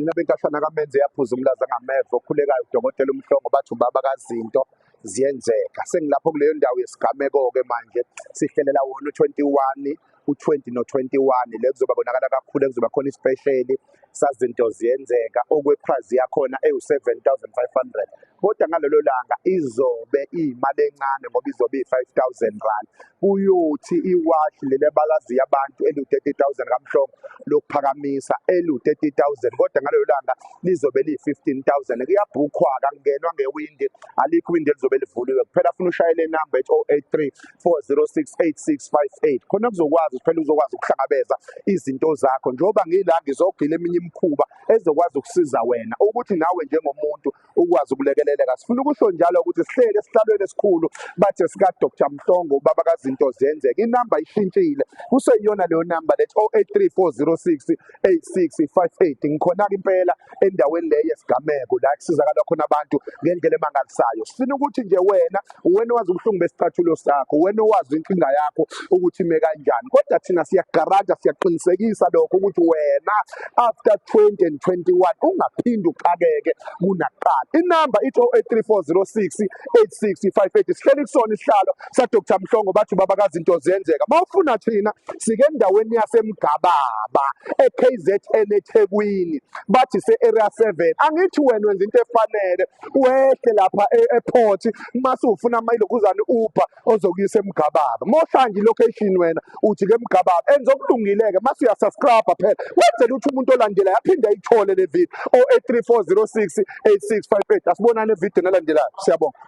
Nina benkashana kaMenzi yaphuza umlaza ngameva okhulekayo udokotela uMhlongo bathi ubaba kazinto ziyenzeka. Sengilapho kuleyo ndawo yesigameko-ke manje sihlelela wona u-21 u-20 no-21 le kuzoba bonakala kakhulu kuzoba khona isipesheli sazinto ziyenzeka okwe-price yakhona ewu-7500 kodwa ngalelo langa izobe iyimali encane ngoba izobe iyi-R5000. Kuyothi iwashi leli abalaziyo abantu eliwu-30 000 kaMhlongo lokuphakamisa eliwu-30 000 kodwa ngalelo langa lizobe liyi-15 000. Kuyabhukhwa-ke, akungenwa ngewindi, alikho iwindi elizobe livuliwe kuphela. Funa ushayele inamba ethi 083 406 8658 khona kuzokwazi phela uzokwazi ukuhlangabeza izinto zakho. Njengoba ngila ngizogila eminye imikhuba ezokwazi ukusiza wena ukuthi nawe njengomuntu ukwazi ukulekeleleka. Sifuna ukusho njalo ukuthi sihlele esihlalweni esikhulu bathe sika Dr Mhlongo ubaba kazinto ziyenzeka. Inamba ishintshile, kuseyiyona leyo namba lethi 083406 8658. Ngikhona-ke impela endaweni le yesigameko la kusizakala khona abantu ngendlela emangalisayo. Sifuna ukuthi nje wena wazi ubuhlungu besicathulo sakho, wena owazi inkinga yakho ukuthi ime kanjani, kodwa thina siyakugaranta, siyaqinisekisa lokho ukuthi wena after 20 and 21 ungaphinde uxakeke kunakuqala. Inamba ithi 083406 8658. Sihleli kusona isihlalo sa-Dr Mhlongo bathi ubaba kazinto ziyenzeka. Uma ufuna thina sike endaweni yaseMgababa e-KZN eThekwini, bathi se-area 7. Angithi wena wenza into efanele, wehle lapha e-airport mase ufuna amayilokhuzane Uber ozokuyisa eMgababa. Mohlanje i-location wena uthi ke eMgababa, enza okulungile-ke mase uyasubscribe phela wenzela ukuthi umuntu olandelayo aphinde ayithole le video. 083406 8658. Asibonane evidweni elandelayo, siyabonga.